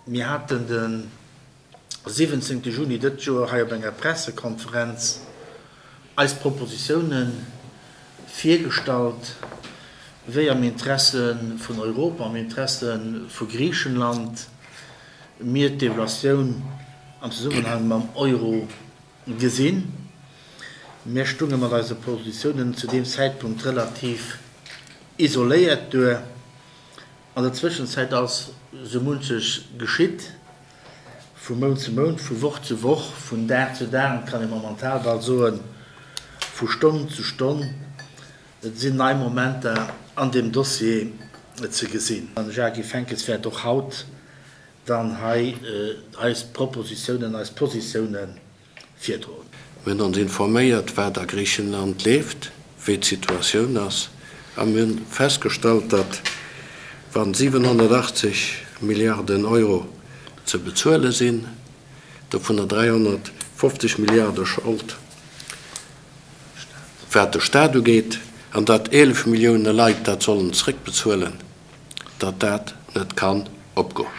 Mir haten de 17 Juni dëtt Joer hei op enger Pressekonferenz eis Propositioune virgestallt, wéi am Interesse vun Europa, am Interesse vu Griichenland mir d'Evaluatioun am Zesummenhang mam Euro gesinn. Mir stunge mat eise Positiounen zu deem Zäitpunkt relativ isoléiert duer. An der Zwëschenzäit ass sou munches geschitt, vu Mount zu Mount, vu Woch zu Woch, vun Dag zu Dag, an et kann ee momentan bal soen, vu Stonn zu Stonn. Et sinn nei Momenter an deem Dossier ze gesinn. De Jacques Henckes wäert och haut dann hei eis Propositiounen, eis Positiounen virdroen. Mir hunn ons informéiert, wat a Griichenland leeft, wéi d'Situatioun ass, a mir hunn festgestallt, datt, wa 780 Milliarden Euro ze bezuele sinn, dovunner 350 Milliarde Schold, wat de Staat ugeet, an datt 11 Millioune Leit dat sollen zréckbezuelen, datt dat net kann opgoen.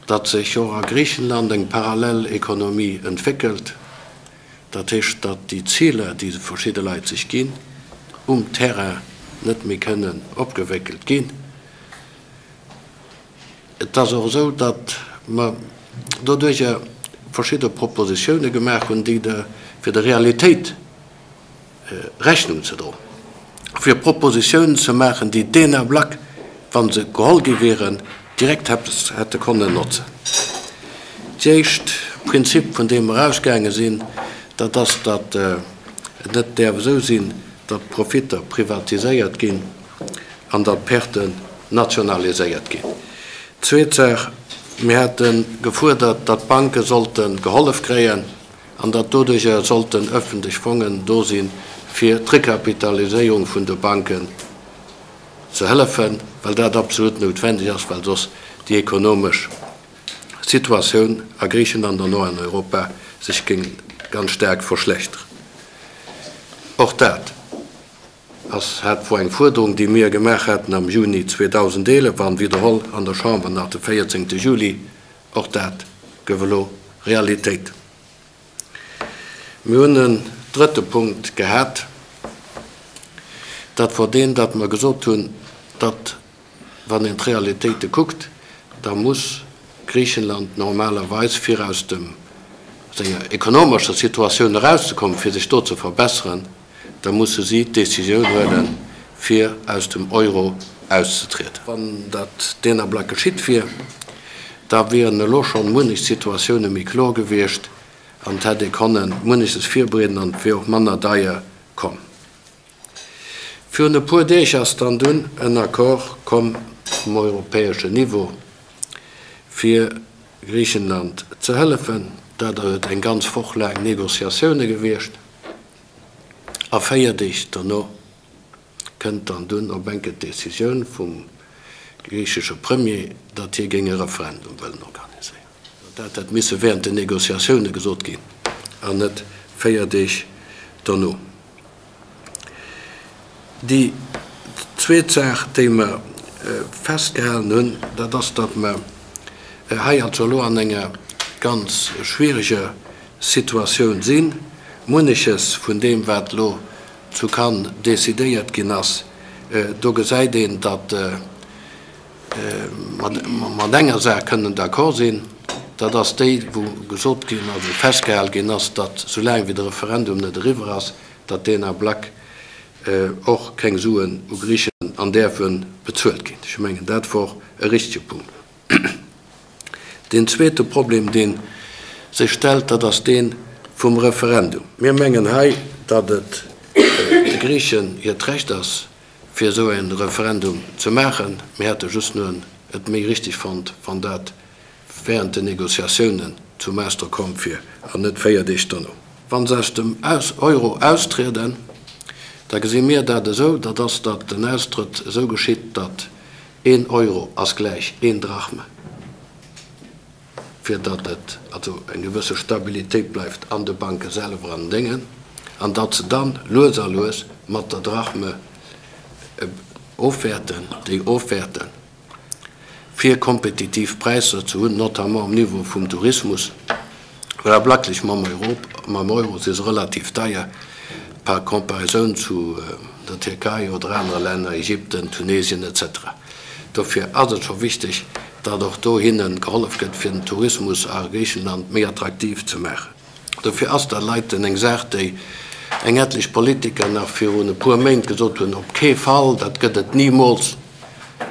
Datt sech och a Griichenland eng parallel Ekonomie entwéckelt, dat heescht, datt déi Ziler, déi verschidde Leit sech ginn, um Terrain net méi kënnen opgewéckelt ginn. Et ass och esou, datt mer doduerjer verschidde Propositioune gemaach hunn, déi der fir der Realitéit Rechnung ze droen, fir Propositiounen ze maachen, déi deen Ablack, wa se geholl gi wieren, direkt eppes hätte konnen notzen. D'éischt Prinzip, vun deem mer ausgaange sinn, dat ass, datt et net däerf esou sinn, datt d'Profitter privatiséiert ginn an datt d'Perten nationaliséiert ginn. Zweet Saach, Mir hate gefuerdert, datt d'Banke sollte gehollef kréien. an datt doduercher sollten öffentlech Fongen do sinn, fir d'Rekapitaliséierung vun de Banken ze hëllefen, well dat absolut noutwendeg ass, well soss déi ekonomesch Situatioun a Griichenland an och an Europa sech géing ganz staark verschlechteren. Och dat ass, hat, wor eng Fuerderung, déi mir gemaach haten am Juni 2011 an widderholl an der Chamber nach de 14. Juli. Och dat gouf elo Realitéit. Mir hunn en drëtte Punkt gehat, dat wor deen, datt mer gesot hunn, datt, wann een d'Realitéite kuckt, da muss Griichenland normalerweis, fir aus dem senger ekonomescher Situatioun erauszekommen, fir sech do ze verbesseren, da musse si d'Décisioun huelen, fir aus dem Euro auszetrieden. Wann dat deen Ablack geschitt wier, da wieren elo schonn munnech Situatioune méi kloer gewiescht an et hätt ee konnen munneches virbereeden an et wier och manner deier komm. Virun e puer Deeg ass dann dunn en Accord komm um europäeschen Niveau, fir Griichenland ze hëllefen. Dat huet eng ganz Woch laang Négociatioune gewiescht. A 4 Deeg dono kënnt dann dunn op enke d'Decisioun vum griichesche Premier, datt hie géing e Referendum wëllen organiséieren. Dat hätt misse während den Negociatioune gesot ginn an net 4 Deeg dono. Déi zweet Saach, déi mer festgehalen hunn, dat ass, datt mer hei also elo an enger ganz schwiereger Situatioun sinn. Munneches vun deem, wat elo zu Cannes decidéiert ginn ass, do gesäit een, datt mer mat enger Saach kënnen d'accord sinn, dat ass déi, wou gesot ginn ass, wou festgehale ginn ass, datt soulaang wéi de Referendum net eriwwer ass, datt deen Ablack och keng Suen u Griicheland an däerfe bezuelt ginn. Ech mengen, dat wor e richtege Punkt. Deen zweete Problem, dee sech stellt, dat ass dee vum Referendum. Mir mengen hei, datt et de Griichen hiert Recht ass, fir esou e Referendum ze maachen. Mir hätte just nëen et méi richtig fonnt, wann dat während den Négociatiounen zum Ausdrock komm wier an net 4 Deeg dono. Wa se aus dem Euro austrieden, da gesi mir dat esou, dat ass, datt den Austrëtt esou geschitt, datt Een Euro ass gläich een Drachme, fir datt et also eng gewësse Stabilitéit bleift an de Banke selwer an Déngen, an datt se dann lues a lues mat der Drachme ofwäerten, déi ofwäerten. fir kompetitiv Präisser ze hunn, notamment um Niveau vum Tourismus, well ablacklech mam mam Euro si se relativ deier par comparaison zu der Tierkei oder anere Länner, Ägypten, Tunesien etc. Dofir ass et scho wichteg, datt och do hinne gehollef gëtt, fir den Tourismus a Griichenland méi attraktiv ze maachen. Dofir ass dat leiten eng Saach, déi eng etlech Politiker nach virun e puer Méint gesot hunn, op kee Fall, dat gëtt et nimools.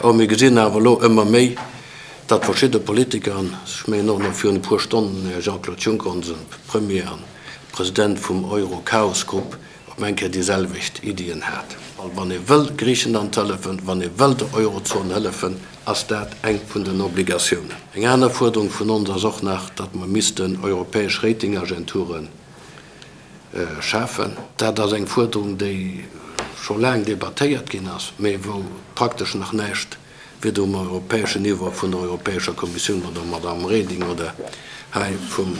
Or, mir gesinn awer elo ëmmer méi, datt verschidde Politiker, an ech mengen och nach virun e puer Stonnen den Här Jean-Claude Juncker, onse Premier a President vum Euro-Chaos-Grupp, op eng Kéier déi selwecht Iddien hat. Well wann ee wëll Griichenland hëllefen, wann ee wëll der Eurozon hëllefen, ass dat eng vun den Obligatiounen. Eng aner Fuerderung vun ons ass och nach, datt mer missten europäesch Ratingagenture schafen. Dat ass eng Fuerderung, déi scho laang debattéiert ginn ass, mä wou praktesch nach näischt weder um europäeschen Niveau vun der Europäescher Kommissioun oder Madame Reding oder hei vum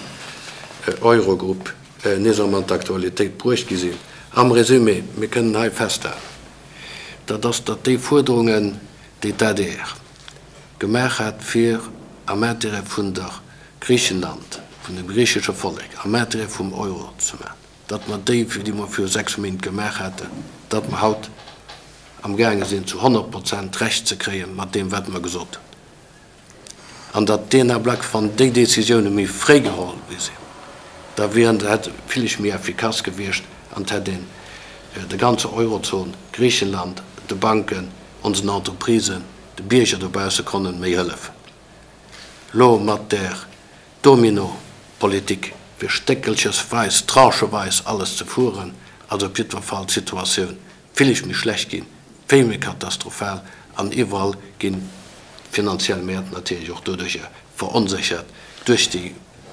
Eurogrupp nees erëm an d'Aktualitéit bruecht gi sinn. Am Résumé, mir kënnen hei festhalen, dat ass, datt déi Fuerderungen, déi d'ADR gemaach hat, fir am Intérêt vun der Griichenland, vun dem griichesche Vollek, am Intérêt vum Euro ze maachen, datt mer déi, déi mer viru 6 Méint gemaach haten, datt mer haut amgaange sinn zu 100 Prozent Recht ze kréie mat deem, wat mer gesot hunn. An datt deen Ablack, wann déi Décisioune méi fréi geholl gi sinn, da wieren se hätt villich méi effikass gewiescht an et hätt een der ganzer Eurozon, Griichenland, de Banken, onsen Entreprisen, de Bierger dobausse konnen méi hëllefen. Elo mat där Domino-Politik, fir stéckelchesweis, trancheweis alles ze fueren, ass op jiddwer Fall d'Situatioun villich méi schlecht ginn, vill méi katastrophal an iwwerall ginn d'finanziell Mäert natierlech och doduercher veronséchert duerch déi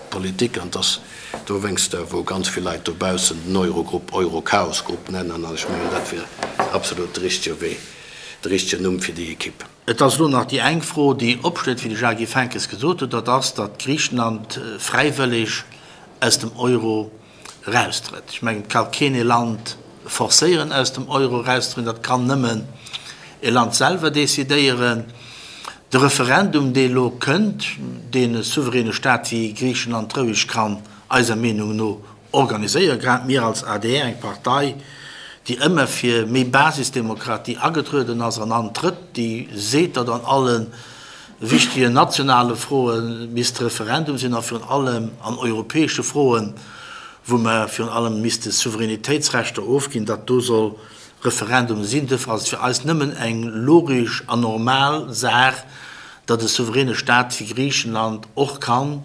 Politik an dass dowéinster, wou ganz vill Leit dobaussen den Eurogrupp Euro-Chaos-Grupp nennen an ech mengen dat wier absolut de richtege Wee, de richtegen Numm fir déi Equipe. Et ass elo nach déi eng Fro, déi opsteet, wéi de Jacques Henckes gesot huet, dat ass, datt Griichenland fräiwëlleg aus dem Euro eraustrëtt. Ech mengen, et ka keen ee Land forcéieren, aus dem Euro erauszetrieden, dat kann nëmmen e Land selwer decidéieren. De Referendum, dee elo kënnt, deen e souveräne Staat wéi Griichenland roueg kann, eiser Meenung no, organiséieren, grad mir als adr, eng Partei, déi ëmmer fir méi Basisdemokratie agetrueden ass an antrëtt, déi seet, datt an alle wichtegen nationale Froe misst Referendum sinn a virun allem an europäesche Froen, wou mer virun allem misste Souveränitéitsrechter ofginn, datt do soll Referendum sinn. Duerfir ass et fir eis nëmmen eng logesch an normal Saach, datt e souveräne Staat wéi Griichenland och kann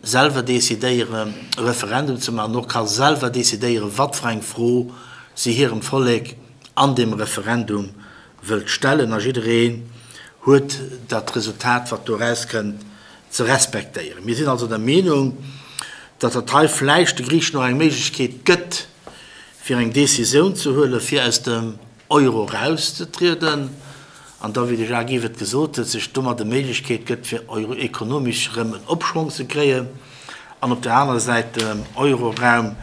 selwer decidéieren, e Referendum ze maachen, och ka selwer decidéieren, wat fir eng Fro si hirem Vollek an deem Referendum wëllt stellen. A jiddereen huet dat Resultat, wat do erauskënnt, ze respektéieren. Mir sinn also der Meenung, datt dat hei vläicht de Griichen och eng Méiglechkeet gëtt, fir eng Décisioun ze huelen, fir aus dem Euro erauszetrieden an da, wéi de Jacques Yves et gesot huet, sech domat e Méiglechkeet gëtt, fir ekonomesch erëm en Opschwong ze kréien an op der anerer Säit dem Euroraum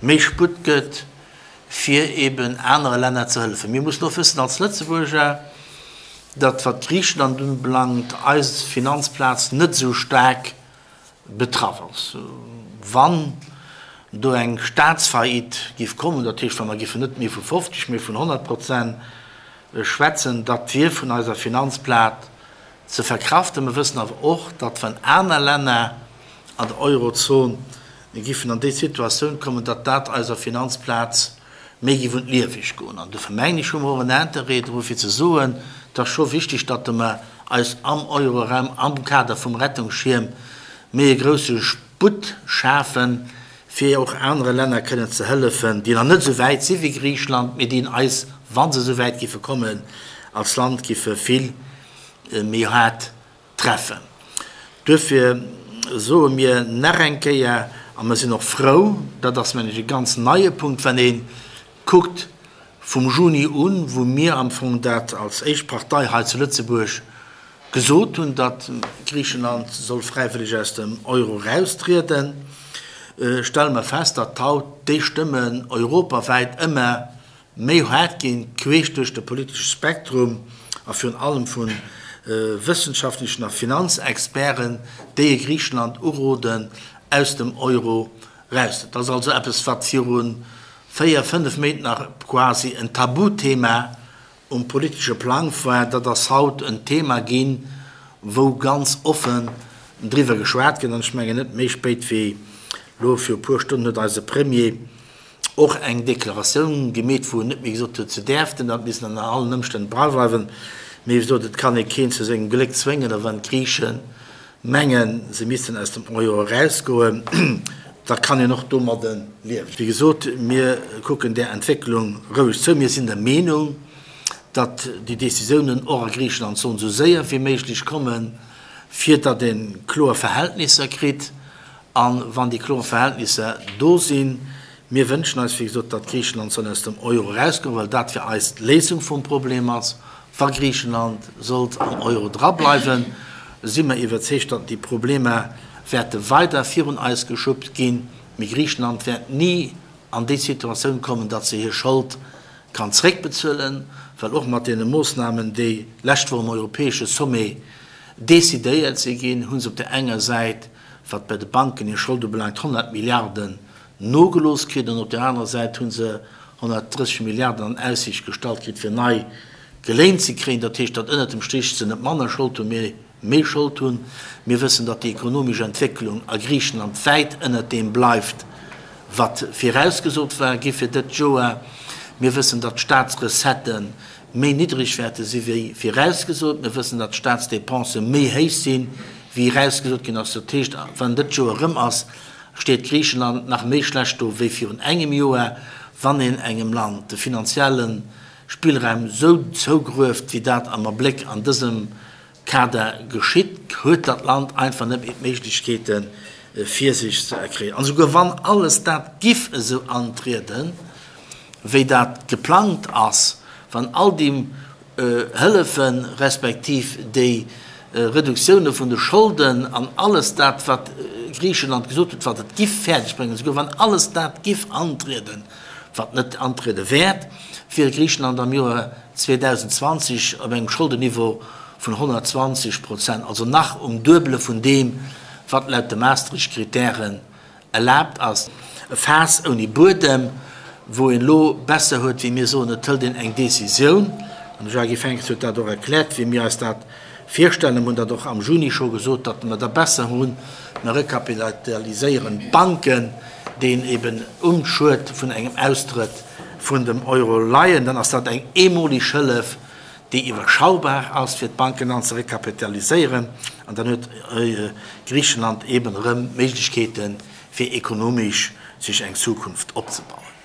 méi Sputt gëtt, fir eben anere Länner ze hëllefen. Mir mussen och wëssen als Lëtzebuerger, datt, wat Griichenland ubelaangt, eis Finanzplaz net esou staark betraff ass. Wann do eng Staatsfaillite giff kommen, dat heescht, wa mer giffen net méi vu 50, mee vun 100 Prozent schwätzen, dat wier vun eiser Finanzplaz ze verkraften. Mer wëssen awer och, datt wann aner Länner an der Eurozon giffen an déi Situatioun kommen, datt dat eiser Finanzplaz méi giff un d'Lieweg goen. An dofir mengen ech, hu mer och en Interêt dru fir ze soen, et ass scho wichteg, datt mer eis am Euroraum am Kader vum Rettungsschierm méi e grousse Sputt schafen, fir och anere Länner kënnen ze hëllefen, déi nach net esou wäit si wéi Griichland, mee déi eis, wa se esou wäit giffe kommen, als Land giffe vill méi haart treffen. Duerfir soe mir nach eng Kéier, a mer sinn och frou, dat ass, mengen ech, e ganz neie Punkt, wann ee kuckt vum Juni un, wou mir am Fong dat als éischt Partei hei zu Lëtzebuerg gesot hunn, datt Griichenland soll fräiwëlleg aus dem Euro eraustrieden, stelle mer fest, datt haut déi Stëmmen europawäit ëmmer méi haart ginn, queesch duerch de politesche Spektrum a virun allem vun wëssenschaftlechen a Finanzexperten, déi e Griichenland uroden, aus dem Euro raus. Dat ass also eppes, wat viru 4, 5 Méint nach quasi en Tabuthema um politesche Plang war. Dat ass haut en Thema ginn, wou ganz offen driwwer geschwat gëtt. An ech mengen, net méi spéit wéi elo viru e puer Stonnen huet eise Premier och eng Deklaratioun gemeet, wou en net méi gesot huet, se däerften dat missen ënner allen Ëmstänn brableiwen, mee gesot, et kann ee keen zu sengem Gléck zwéngen, a wann d'Griiche mengen, se missten aus dem Euro erausgoen, da kann een och domadde liewen. Wéi gesot, mir kucken där Entwécklung roueg zou. Mir sinn der Meenung, datt déi Décisiounen och a Griicheland sollen esou séier wéi méiglech kommen, fir datt ee kloer Verhältnisser kritt. A wann déi kloer Verhältnisser do sinn, mir wënschen eis, wéi gesot, datt Griichenland soll aus dem Euro erausgoen, well dat fir eis d'Léisung vum Problem ass. Wa Griichenland sollt am Euro drableiwen, si mer iwwerzeegt, datt déi Problemer wäerte weider virun eis geschubbt ginn. Mee Griichenland wäert ni an déi Situatioun kommen, datt se hir Schold kann zréckbezuelen, well och mat deene Moossnamen, déi d'lescht Woch um europäesche Sommet decidéiert si ginn, hu se op där enger Säit, wat bei de Banken hir Schold ubelaangt, 100 Milliarden nogelooss kritt an op där anerer Säit hu se 130 Milliarden an Aussiicht gestallt kritt, fir nei geléint ze kréien. Dat heescht, datt ënnert dem Strich se net manner Schold hunn, mee méi Schold hunn. Mir wëssen, datt déi ekonomesch Entwécklung a Griichenland wäit ënnert deem bleift, wat virausgesot war gi fir dët Joer. Mir wëssen, datt d'Staatsrecettë méi niddreg wäerte si wéi virausgesot. Mir wëssen, datt d'Staatsdépensë méi héich sinn, wéi erausgesot ginn ass. Dat heescht, wann dët Joer erëm ass, steet Griichenland nach méi schlecht do wéi virun engem Joer. Wann een engem Land de finanzielle Spillraum esou zougrueft, wéi dat am Abléck an dësem Kader geschitt, huet dat Land einfach net méi d'Méiglechkeeten, fir sech ze erkréien. An esouguer wann alles dat giff esou antrieden, wéi dat geplangt ass, wann all déi Hëllefen, respektiv déi Reduktioune vun de Scholden an alles dat, wat Griichenland gesot huet, wat et giff fäerdeg bréngen, esouguer wann alles dat giff antrieden, wat net antriede wäert, wier Griichenland am Joer 2020 op engem Scholdenniveau vun 120 Prozent, also nach um Duebele vun deem, wat laut de Maastricht-Kritären erlaabt ass. E Faass ouni Buedem, wou een elo besser huet, wéi mir soen, et hëlt een eng Décisioun. An de Jean-Guy Fenckes huet dat och erkläert, wéi mir eis dat virstellen. Mir hunn dat och am Juni scho gesot, datt mer da besser hunn, mer rekapitaliséieren d'Banken, déi eben um Schued vun engem Austrëtt vun dem Euro leien. Dann ass dat eng eemolig Hëllef, déi iwwerschaubar ass, fir d'Banken dann ze rekapitaliséieren, an dann huet Griichenland eben erëm Méiglechkeeten, fir ekonomesch sech eng Zukunft opzebauen.